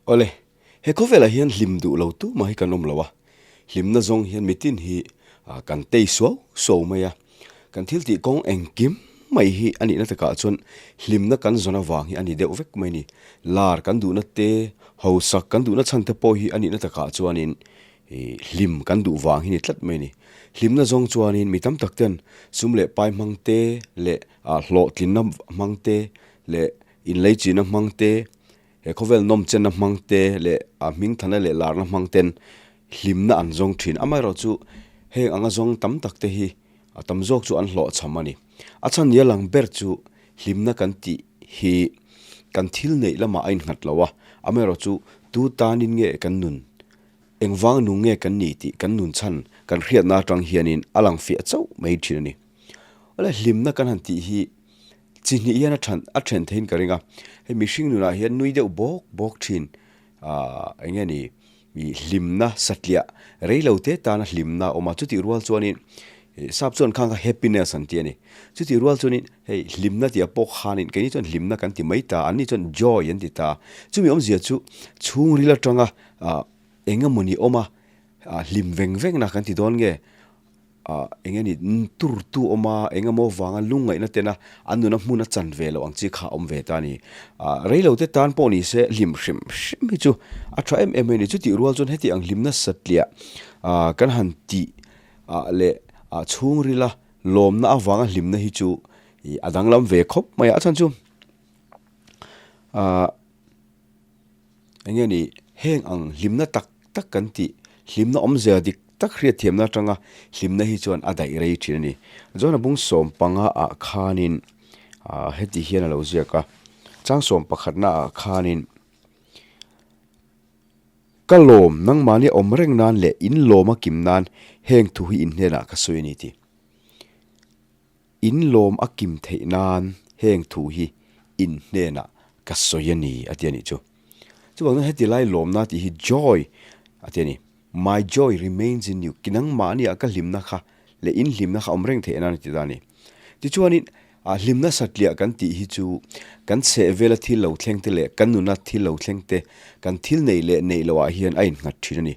Awle, he khawvelah hian hlim duh lo tu mah hi kan awm lo a, hlimna zawng hian mitin hi kan tei suau suau mai a, kan thil tih kawng engkim mai hi a nihna takah chuan hlimna kan zawn avang hi a ni deuh vek mai a ni. Lar kan duhna te, hausak kan duhna chhan te pawh hi a nihna takah chuanin hlim kan duh vang hi a ni tlat mai a ni. Hlimna zawng chuanin mi tam tak ten sum leh pai hmang te leh hlawhtlinna hmang te leh inleichihna hmang te, He khawvel nawmchenna hmang te leh a hmingthana leh larna hmang ten hlimna an zawng thin. Amaherawhchu heng anga zawng tam tak te hi a tam zawk chu an hlawhchham a ni. A chhan nia lang ber chu hlimna kan tih hi kan thil neih lamah a innghat lo a, amaherawhchu tu tanin nge kan nun, engvang nung nge kan nih tih kan nun chhan kan hriatna atang hianin a lang fiah chauh mai thin a ni. Awle hlimna kan han tih hi Chi hnih hian a than a then theiin ka ring a, hei mihring nunah hian nui deuh bawk bawk thin aah eng nge ni ih hlimna satliah rei lo te tana hlimna a awm a, chutih rual chuanin ih sap chuan khang kha happiness an ti a ni, chutih rual chuanin hei hlimna tih ah pawh khanin keini chuan hlimna kan ti mai ta, anni chuan joy an ti ta, chumi awmzia chu chhungril atanga ah eng emawni awm a ah hlim veng vengna kan ti dawn nge. Ah eng nge ni tur tu awm a, eng emaw vanga lungngaihna tena an nuna hmun a chan ve loh ang chi kha a awm ve ta a ni. Ah rei lo te tan pawh ni se hlim hrim hrim hi chu a tha em em mai a ni. Chutih rual chuan heti ang hlimna satliah ah kan han tih ah leh ah chhungrila lawmna avanga hlimna hi chu ih a danglam ve khawp mai a. A chhan chu ah Eng nge ni, heng ang hlimna tak tak kan tih, hlimna awmzia dik tak hriatthiamna atanga hlimna hi chuan a daih rei thin a ni. John-a bung 15 ah khanin heti hian a lo ziak a, chang 11 ah khanin, Ka lawm, nangmahni awm reng nan leh in lawm a kim nan heng thu hi in hnenah ka sawi a ni tih. In lawm a kim theih nan heng thu hi in hnenah ka sawi a ni, a ti a nih chu. Chuvang chuan heti lai lawmna tih hi joy a ti a ni. My joy remains in you, ki nangmahniah ka hlimna kha leh in hlimna kha awm reng theih nan a ti ta a ni. Tichuanin hlimna satliah kan tih hi chu kan chhehvela thil lo thleng te leh kan nuna thil lo thleng te, kan thil neih leh neih loh ah hian a innghat thin a ni.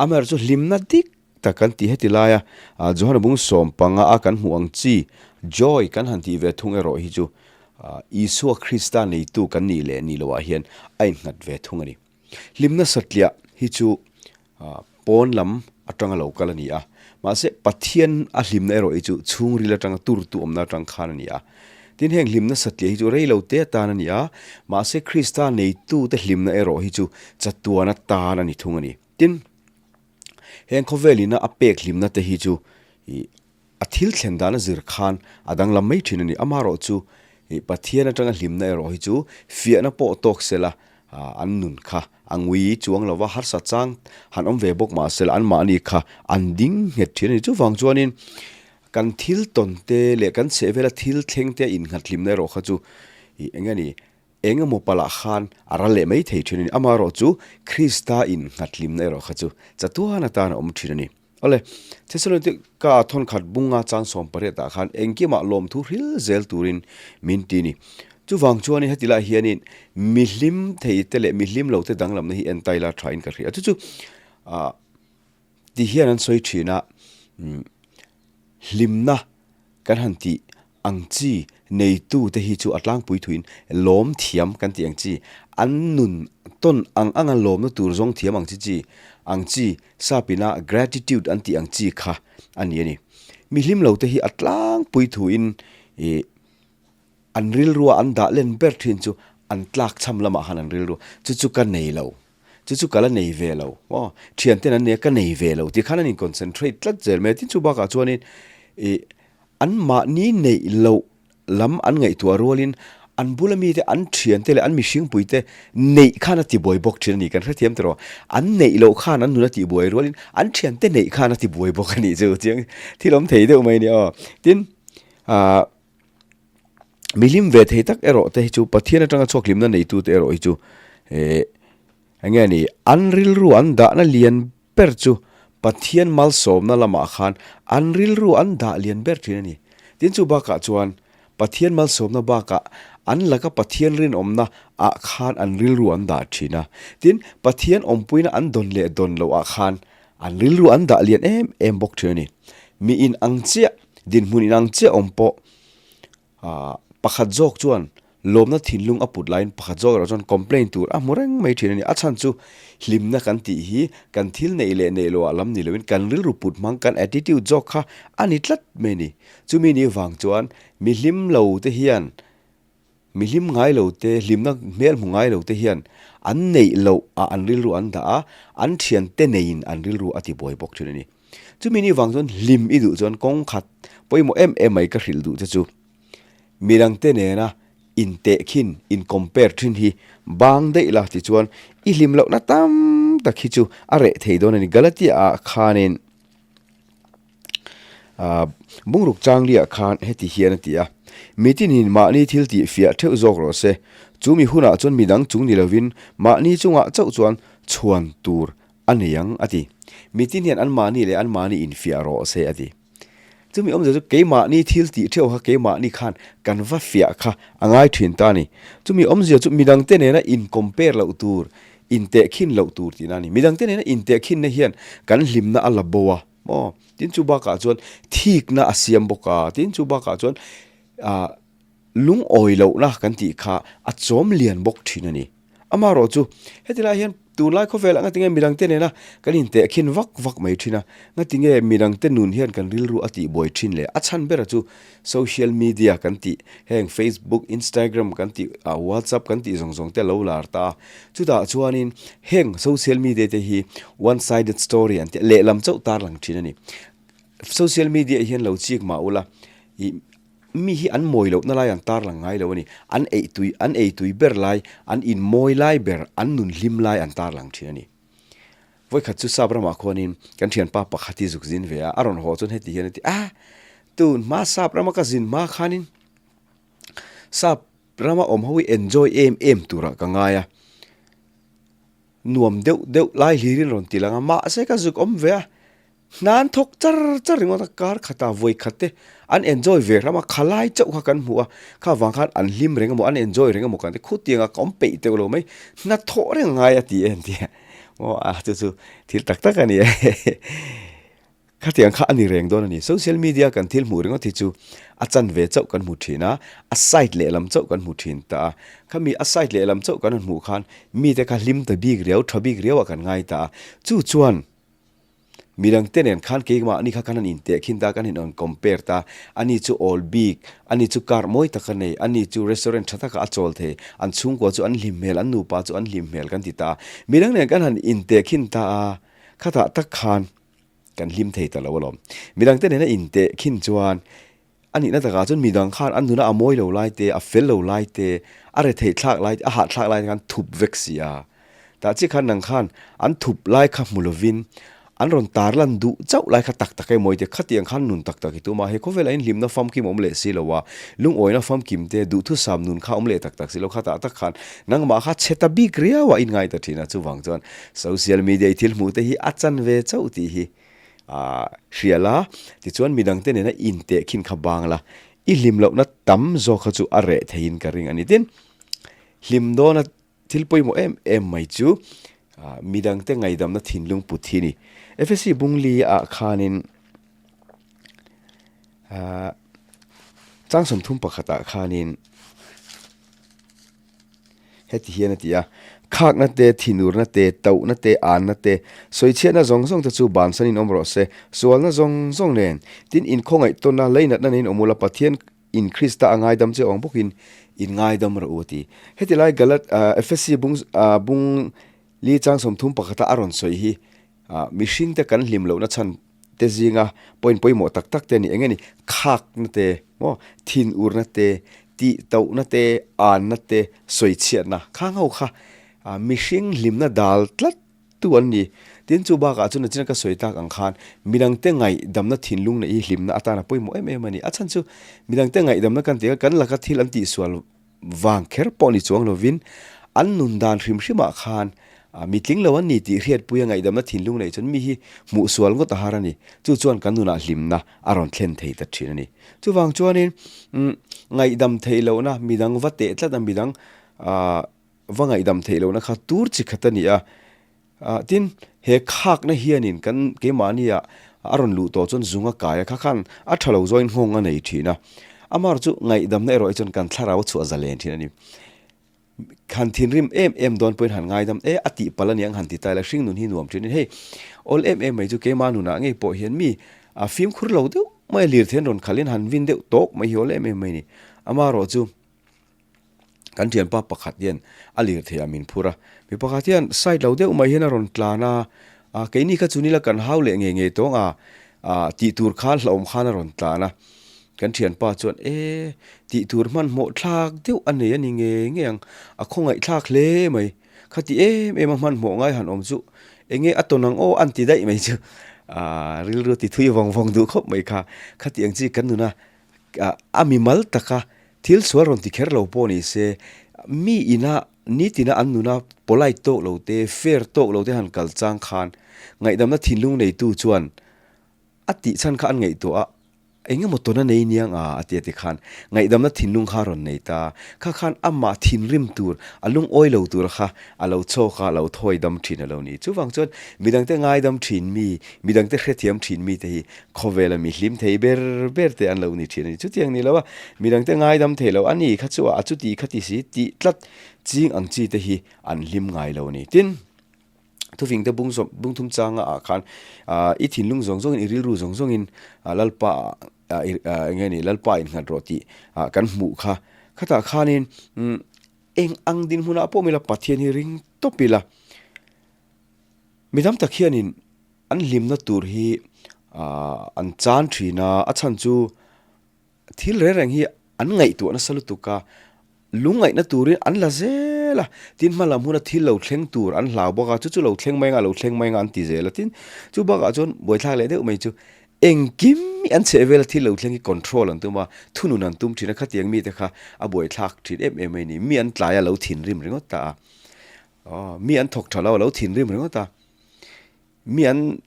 Amaherawhchu hlimna dik Tak kan tih heti laia Johana bung 15 a kan hmuh ang chi joy kan han tih ve thung erawh hi chu Isua Krista neitu kan nih leh nih loh ah hian a innghat ve thung a ni. Hlimna satliah hi chu pawn lam atanga lo kal a ni a, mahse Pathian a hlimna erawh hi chu chhungril atanga turtu awmna atang khan a ni a. Tin heng hlimna satliah hi chu rei lo te atan a ni a, mahse Krista neitute hlimna erawh hi chu chatuan atan a ni thung a ni. Tin. Heng khawvel ina a pek hlimna te hi chu ih a thil thlen dan a zir khan a danglam mai thin a ni. Amaherawh chu ih Pathian atanga hlimna erawh hi chu fiahna pawh tawk sela an nun kha a ngui chuang lova harsa chang han awm ve bawk mah sela anmahni kha an ding nghet thin a ni. Chuvang chuanin kan thil tawn te leh kan chhehvela thil thleng te a innghat hlimna erawh kha chu ih eng nge ni Eng emaw palah khan a ral leh mai thei thin a ni. Amaherawh chu Krista innghat hlimna erawh kha chu chatuan atan a awm thin a ni. Awle, Thesalonika thawnkhat bunga chang 18 ah khan engkimah lawmthu hril zel turin min ti a ni. Chuvang chuanin heti lai hianin mi hlim thei te leh mi hlim lo te danglamna hi en taila thain ka hria. Chu chu ti hian an sawi thin a, hlimna kan han tih ang chi neitu te hi chu a tlangpui thuin lawm thiam kan tih ang chi, an nun tawn ang anga lawmna tur zawng thiam ang chi chi ang chi sapina gratitude an tih ang chi kha a ni a ni. Mi hlim lo te hi a tlangpui thuin ih an rilrua an dah len ber thin chu an tlak chham lamah khan an rilru chu chu ka nei lo. Chu chu ka la nei ve lo aw, thianten an nia ka nei ve lo tih khan an in concentrate tlat zel mai a, tin chu bakah chuanin ih an mahni neih loh lam an ngaihtuah rualin an bula mite an thiante leh an mihringpuite neih khan a tibuai bawk thin a ni kan hrethiam tawh rawh, an neih loh khan an nun a tihbuai rualin an thiante neih khan a tibuai bawk a nih chu chiang thil awm thei deuh mai a ni aw, tin ah. Mi hlim ve thei tak erawh te hi chu Pathian atanga chhuak hlimna neitu te erawh hi chu eh eng nge ni an rilru an dahna lian ber chu Pathian malsawmna lamah khan an rilru an dah lian ber thin a ni. Tin chu bakah chuan Pathian malsawmna bakah an laka Pathian rinawmna ah khan an rilru an dah thin a. Tin, Pathian awmpuina an dawn leh dawn loh ah khan an rilru an dah lian em em bawk thin a ni. Mi in ang chiah, dinhmun in ang chiah awm pawh pakhat zawk chuan lawmna thinlung a put laiin pakhat zawk erawh chuan complain tur a hmu reng mai thin a ni. A chhan chu hlimna kan tih hi kan thil neih leh neih loh ah lam ni loin kan rilru put hmang kan attitude zawk kha a ni tlat mai a ni. Chumi ni vang chuan mi hlim lo te hian mi hlim ngai lo te, hlimna hmel hmu ngai lo te hian an neih loh ah an rilru an dah a, an thian te neiin an rilru a ti buai bawk thin a ni. Chumi ni vang chuan hlim i duh chuan kawng khat pawimawh em em mai ka hrilh duh che chu midangte nena intehkhin, in compare thin hi bang daih la tichuan i hlim lohna tam tak hi chu a reh thei dawn a ni. Galatia ah khanin Bungruk Changlia khan heti hian a ti a, Mitinin mahni thil tih fiah theuh zawk rawh se, chu mi hunah chuan midang chung ni lovin mahni chungah chauh chuan chhuan tur a nei ang a ti. Mitin hian anmahni leh anmahni infiah rawh se a ti. Chumi awmzia chu keimahni thil tih theuh kha keimahni khan kan va fiah kha a ngai thin ta a ni. Chumi awmzia chu midangte nena in compare loh tur, intehkhin loh tur tihna a ni. Midangte nena intehkhinna hian kan hlimna a la bo a maw? Tin chu bakah chuan thikna a siam bawk a, tin chu bakah chuan ah lungawi lohna kan tih kha a chawm lian bawk thin a ni. Amaherawh chu heti lai hian tunlai khawvelah ngatinge midangte nena kan intehkhin vak vak mai thin a, ngatinge midangte nun hian kan rilru a tihbuai thin le? A chhan bera chu social media kan tih heng Facebook, Instagram kan tih ah WhatsApp kan tih zawng zawng te a lo lar ta a, chutah chuanin heng social media te hi one sided story an tih lehlam chauh tarlang thin a ni. Social media hian lo chik mah ula ih Mi hi an mawi lohna lai an tarlang ngai lo a ni. An ei tui, an ei tui ber lai, an in mawi lai ber, an nun hlim lai an tarlang thin a ni. Vawikhat chu sap ramah khuanin kan thianpa pakhat hi zuk zin ve a, a rawn haw chuan heti hian a ti, Ah! Tun hma sap rama ka zin hma khanin sap rama awm ho hi enjoy em em turah ka ngai a, nuam deuh deuh lai hlirin rawn ti lang a, mahse ka zuk awm ve a, Hna an thawk char char ringawt a, kar khatah vawi khat te an enjoy ve ram a, khalai chauh kha kan hmu a, kha vang khan an hlim reng emaw an enjoy reng emaw kan ti khutiang a ka awm peih teuh lo mai, hna thawh reng a ngai a ti em tia aw a chu chu thil tak tak a ni e khatiang kha a ni reng dawn a ni, social media kan thil hmuh ringawt hi chu a chanve chauh kan hmu thin a, a side lehlam chauh kan hmu thin ta a, khami a side lehlam chauh kan han hmuh khan mite kha hlim ta bik riau tha bik riau ah kan ngai ta a, chu chuan. Midangte nen khan keimahni kha kan han intehkhin ta, kan han compare ta, ani chu awl bik, ani chu car mawi tak a nei, ani chu restaurant tha takah a chawl thei, an chhungkua chu an hlim hmel, an nupa chu an hlim hmel kan ti ta a. Midang nen kan han intehkhin ta a, khatah tak khan kan hlim thei ta lo alawm. Midangte nena intehkhin chuan A nihna takah chuan midang khan an nuna a mawi lo lai te, a fel lo lai te, a retheih thlak lai te, a hah thlak lai te khan thup vek si a. Tah chiah khan nang khan an thup lai kha hmu lovin an rawn tar lan duh chauh lai kha tak tak emaw i ti a, khatiang khan nun tak tak i tum a, he khawvelah hian hlimna famkim a awm leh si lo a, lungawina famkim te, duhthusam nun kha a awm leh tak tak si lo, khatah tak khan nangmah kha chhe ta bik riau a inngai ta thin a, chuvang chuan social media i thil hmuh te hi a chan ve chauh tih hi A hria la, tichuan midangte nena intehkhin kha bang la, i hlim lohna tam zawk kha chu a reh theiin ka ring a ni. Tin, hlim dawna thil pawimawh em em mai chu midangte ngaidamna thinlung put hi a ni. Efesi Bungli ah khanin chang 31 ah khanin, Heti hian a ti a, Khakna te, thinurna te, tauhna te, anna te, sawichhiatna zawng zawng te chu bansanin awm rawh se, sualna zawng zawng nen. Tin, inkhawngaih tawnna, leinatna neiin awm ula, Pathian in Krista a ngaidam che awng bawkin in ngaidam rawh u a ti. Heti lai Galat, Efesi bung, bung li chang 31 a rawn sawi hi, mihringte kan hlim lohna chhan te zinga point pawimawh tak tak te a ni. Eng nge ni? Khakna te maw, thinurna te, tihtohna te, anna te, sawichhiatna khang ho kha mihring hlimna dal tlat tu an ni. Tin, chu bakah chuan nachina ka sawi tak ang khan midangte ngaihdamna thinlung neih hi hlimna atana pawimawh em em a ni. A chhan chu midangte ngaihdamna kan tih kha kan laka thil an tihsual vang kher pawh ni chuang lovin an nun dan hrim hrimah khan Mi tling lo an ni tih hriatpuia ngaihdamna thinlung neih chuan mi hi hmuh sual ngawt a har a ni. Chu chuan kan nunah hlimna a rawn thlen thei ta thin a ni. Chuvang chuanin ngaihdam theih lohna, midang va teh tlat a, midang va ngaihdam theih lohna kha tur chi khat a ni a. Tin, he khakna hianin kan keimahnia a rawn luh tawh chuan zung a kai a, kha khan a tha lo zawin nghawng a nei thin a. Amaherawhchu chu ngaihdamna erawh hi chuan kan thlarau a chhuah zalen thin a ni. Han thinrim em em dawn pawhin han ngaidam e, a tih palh a niang han ti ta ila hringnun hi nuam thin in hei awl em em mai chu keimah nunah ngei pawh hian mi a fimkhur lo deuh mai a lirthei an rawn khalh in han vin deuh tawk mai hi awl em em mai a ni. Amaherawh chu kan thianpa pakhat hian a lirthei ah min phur a, mi pakhat hian side lo deuh mai hian a rawn tlan a, a keini kha chu nila kan hau leh ngei ngei tawng a, a tih tur khan hlauhawm khan a rawn tlan a. Kan thianpa chuan, E, tih tur hmanhmawh thlak deuh a nei a ni ngei ngei ang, a khawngaih thlak hle mai. Khati em em a hmanhmawh ngai han awm chu enge a tawn ang aw an ti daih mai chu. Aaa, rilru ti thui vawng vawng duh khawp mai kha. Khati ang chi kan nuna a mimal taka thil sual rawn ti kher lo pawh ni se, mi ina nitina an nuna polite tawk lo te, fair tawk lo te han kal chang khan ngaihdamna thinlung neitu chuan A tih chhan kha an ngaihtuah a, eng emaw tawn a nei niang a, a ti a ti khan ngaihdamna thinlung kha a rawn nei ta. Kha khan amah thinrim tur, a lungawi lo tur kha a lo chhawk a, a lo thawi dam thin a lo ni. Chuvang chuan midangte ngaidam thin mi, midangte hrethiam thin mite hi khawvela mi hlim thei ber ber te an lo ni thin a ni. Chutiang ni lo a, midangte ngaidam thei lo, a ni kha chu a, a chuti kha ti si tih tlat ching ang chi te hi an hlim ngai lo a ni. Tin. Thufing te bung zawm bung thum changa ah khan ah i thinlung zawng zawngin i rilru zawng zawngin ah Lalpa ah i ah eng nge ni Lalpa innghat rawh tih ah kan hmuh kha. Khatah khanin umm eng ang dinhmunah pawh mila Pathian hi ring tawp ila. Mi tam tak hianin an hlimna tur hi ah an chan thin a, a chhan chu Thil reng reng hi an ngaihtuah nasa lutuk a, lungngaihna turin an la zel a, tin hma lam huna thil lo thleng tur an hlau bawk a, chu chu lo thleng mai anga lo thleng mai anga an ti zel a, tin chu bakah chuan buaithlak leh deuh mai chu engkim hi an chheh vel a thil lo thleng hi control an tum a, thunun an tum thin a, khatiang mite kha a buaithlak thin em em mai a ni, mi an tlai a lo thinrim ringawt ta a, aw mi an thawk tha lo a lo thinrim ringawt a, mi an.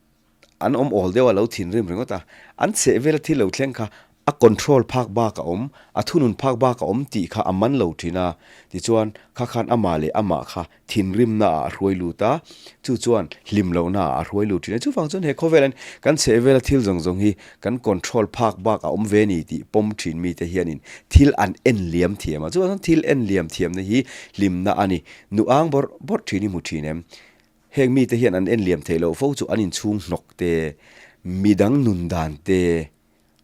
An awm awl deuh a lo thinrim ringawt a, an chheh vela thil lo thleng kha a control phak bak a awm, a thunun phak bak a awm tih kha a man lo thin a, tichuan kha khan amah leh amah kha thinrimna ah a hruai lut a, chu chuan hlim lohna ah a hruai lut thin a, chuvang chuan he khawvelan kan chheh vela thil zawng zawng hi kan control phak bak a awm ve ni tih pawm thin mite hianin thil an en liam thiam a, chuvang chuan thil en liam thiamna hi hlimna a ni, nu ang bawrh bawrh thin i hmu thin em? Heng mite hian an enliam theih loh fo chu an inchhung hnawk te, midang nun dan te,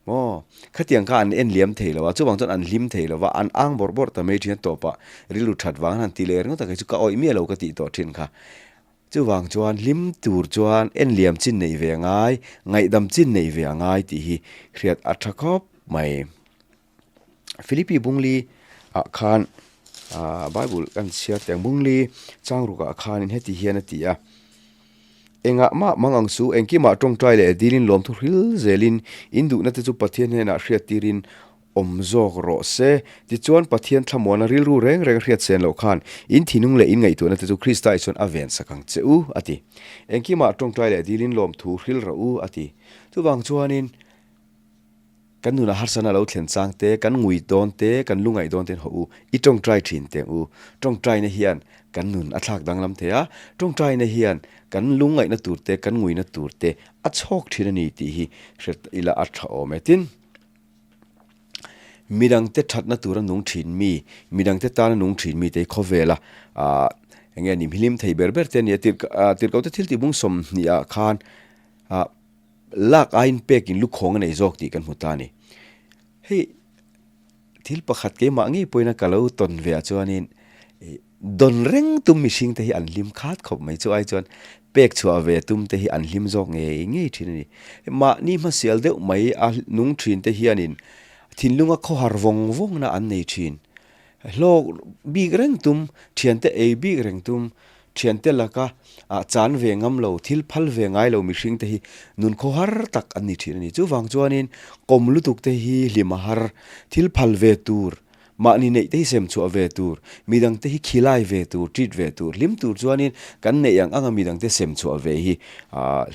maw? Khatiang kha an enliam thei lo a, chuvang chuan an hlim thei lo va, an ang bawrh bawrh ta mai thin a tawpah rilru that vang an han ti leh ringawt a, kei chu ka awih miah lo ka tih tawh thin kha. Chuvang chuan hlim tur chuan enliam chin neih ve a ngai, ngaihdam chin neih ve a ngai tih hi hriat a tha khawp mai. Philippi Bungli ah khan ah Bible kan chhiar teh ang Bungli chang ruk ah khanin heti hian a ti a, Engah mah mang ang su, engkimah tawngtai leh dilin lawmthu hril zelin in duhna te chu Pathian hnenah hriat tirin awm zawk rawh se. Tichuan Pathian thlamuana rilru reng reng hriat sen loh khan in thinung leh in ngaihtuahna te chu Krista i chuan a ven sak ang che u, a ti. Engkimah tawngtai leh dilin lawmthu hril rawh u, a ti. Chuvang chuanin. Kan nunah harsana lo thlen chang te, kan ngui dawn te, kan lungaih dawn ten hawh u, i tawngtai thin teng u. Tawngtaina hian kan nun a thlak danglam thei a, tawngtaina hian kan lungaihna tur te, kan nguina tur te a chhawk thin a ni tih hi hre ila a tha awm e. Tin, midangte thatna tura nung thin mi, midangte tana nung thin mi te hi khawvela ah eng nge ni hlim thei ber ber te a ni a. Tirhkohte thil tihbung sawmhnih ah khan ah Lak aiin pekin lukhawng a nei zawk tih kan hmu ta a ni. Hei thil pakhat keimah ngei pawhin a ka lo tawn ve ah chuanin dawn reng tum mihring te hi an hlim khat khawp mai chu ai chuan pek chhuah ve tum te hi an hlim zawk ngei ngei thin a ni. Mahni hmasial deuh mai a nung thin te hianin thinlunga khawhar vawng vawngna an nei thin. Hlawk bik reng tum, thiante ei bik reng tum, thiante laka ah chan ve ngam lo, thil phal ve ngai lo mihring te hi nun khawhar tak an ni thin a ni. Chuvang chuanin kawm lutuk te hi hlim a har, thil phal ve tur, Mahni neih te hi sem chhuah ve tur, midang te hi khilai ve tur, treat ve tur, hlim tur chuanin kan neih ang anga midang te sem chhuah ve hi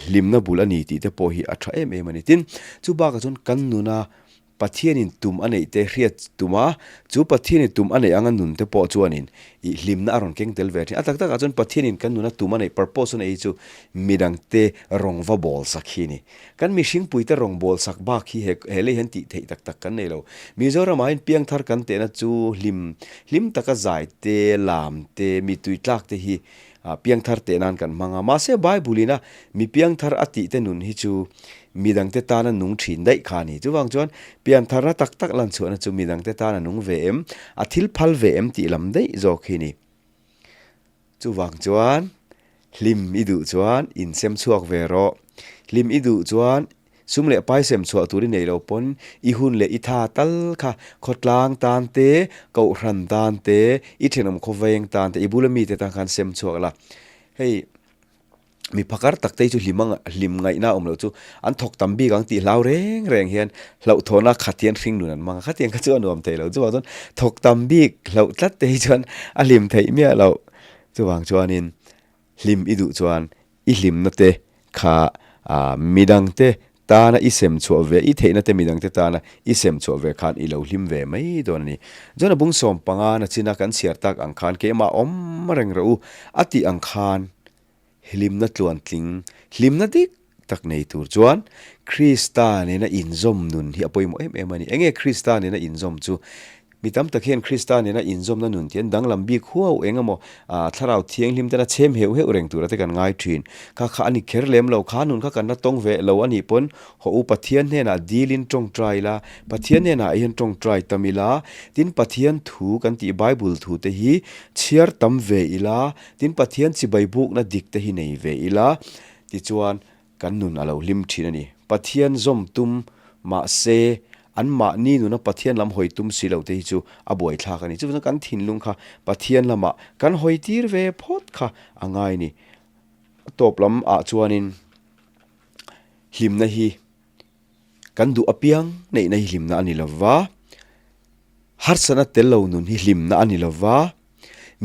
hlimna bul a ni tih te pawh hi a tha em em a ni. Tin, chu bakah chuan kan nuna Pathianin tum a neih te hriat tum a, chu Pathianin tum a neih anga nun te pawh chuanin ih hlimna a rawn keng tel ve thin. A tak takah chuan Pathianin kan nuna tum a neih, purpose a neih hi chu midangte rawng va bawl sak hi a ni. Kan mihringpuite rawng bawl sak bak hi he he lei hian tih theih tak tak kan nei lo. Mizoramah hian piangthar kan tehna chu hlim hlim taka zai te, lam te, mi tuitlak te hi piangthar teh nan kan hmang a. Mahse Bible ina mi piangthar a tih te nun hi chu midangte tana nung thin daih kha a ni. Chuvang chuan piantharna tak tak lan chhuahna chu midangte tana nung ve em, a thil phal ve em tih lam daih zawk hi a ni. Chuvang chuan hlim i duh chuan insem chhuak ve rawh. Hlim i duh chuan Sum leh pai sem chhuah tur i nei lo pawn i hun leh i tha tal kha khawtlang tan te, kohhran tan te, i thenawm khawveng tan te, i bula mite tan khan sem chhuak la. Hei mi phakar tak te hi chu hlim ang hlim ngaihna awm loh chu an thawk tam bik ang tih hlau reng reng hian hlauhthawhna khat hian hring nun an hmang a, khatiang kha chu a nuam thei lo. Chuvang chuan thawk tam bik hlauh tlat te hi chuan a hlim theih miah loh. Chuvang chuanin Hlim i duh chuan i hlimna te kha midangte tana i sem chhuah ve, i theihna te midangte tana i sem chhuah ve khan i lo hlim ve mai dawn a ni. John-a bung 15 na china kan chhiar tak ang khan keimah awm reng rawh u a tih ang khan hlimna tluantling, hlimna dik tak nei tur chuan Krista nena inzawm nun hi a pawimawh em em a ni. Enge Krista nena inzawm chu? Mi tam tak hian Krista nena inzawmna nun tian danglam bik huau eng emaw thlarau thianghlim tena chhem heuh heuh reng tura te kan ngai thin. Kha kha a ni kher lem lo, kha nun kha kan la tawng ve lo a nih pawn haw u Pathian hnenah dilin tawngtai ila, Pathian hnenah hian tawngtai tam ila, tin Pathian thu kan tih Bible thu te hi chhiar tam ve ila, tin Pathian chibai bukna dik te hi nei ve ila, Tichuan, kan nun a lo hlim thin a ni. Pathian zawm tum mahse, anmahni nuna Pathian lam hawi tum si lo te hi chu a buaithlak a ni. Chuvangin kan thinlung kha Pathian lamah kan hawi tir ve phawt kha a ngai a ni. A tawp lam ah chuanin hlimna hi kan duh apiang neihna hi hlimna a ni lo va, harsatna tel lo nun hi hlimna a ni lo va,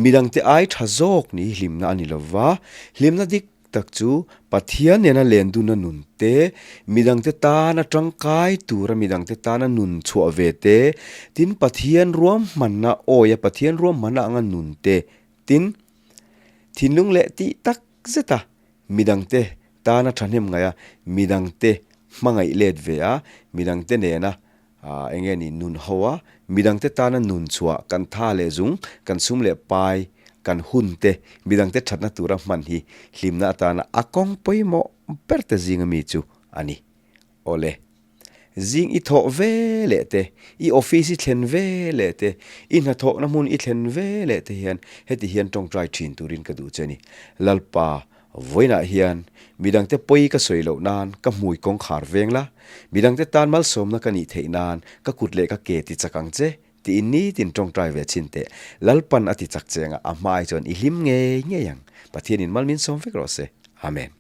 Midangte ai tha zawk ni hi hlimna a ni lo va, hlimna dik tak chu Pathian nena lenduna nun te, midangte tana tangkai tura midangte tana nun chhuah ve te, tin Pathian ruahmanna awia Pathian ruahmanna anga nun te, tin thinlung leh tih tak zeta midangte tana thahnem ngaih a, midangte hmangaih let ve a, midangte nena Aa eng nge ni nun ho a, midangte tana nun chhuah kan tha leh zung, kan sum leh pai, kan hun te, midangte thatna tura hman hi hlimna atana a kawng pawimawh ber te zinga mi chu a ni. Awle. Zing i thawh ve leh te, i office i thlen ve leh te, i hnathawhna hmun i thlen ve leh te hian heti hian tawngtai thin turin ka duh che a ni. Lalpa Vawiinah hian midangte pawi ka sawi loh nan ka hmui kawngkhar veng la, midangte tan malsawmna ka nih theih nan ka kut leh ka ke ti chak ang che, tiin nitin tawngtai ve chhin teh. Lalpan a ti chak che anga a hma ai chuan i hlim ngei ngei ang. Pathianin mal min sawm vek rawh se. Amen.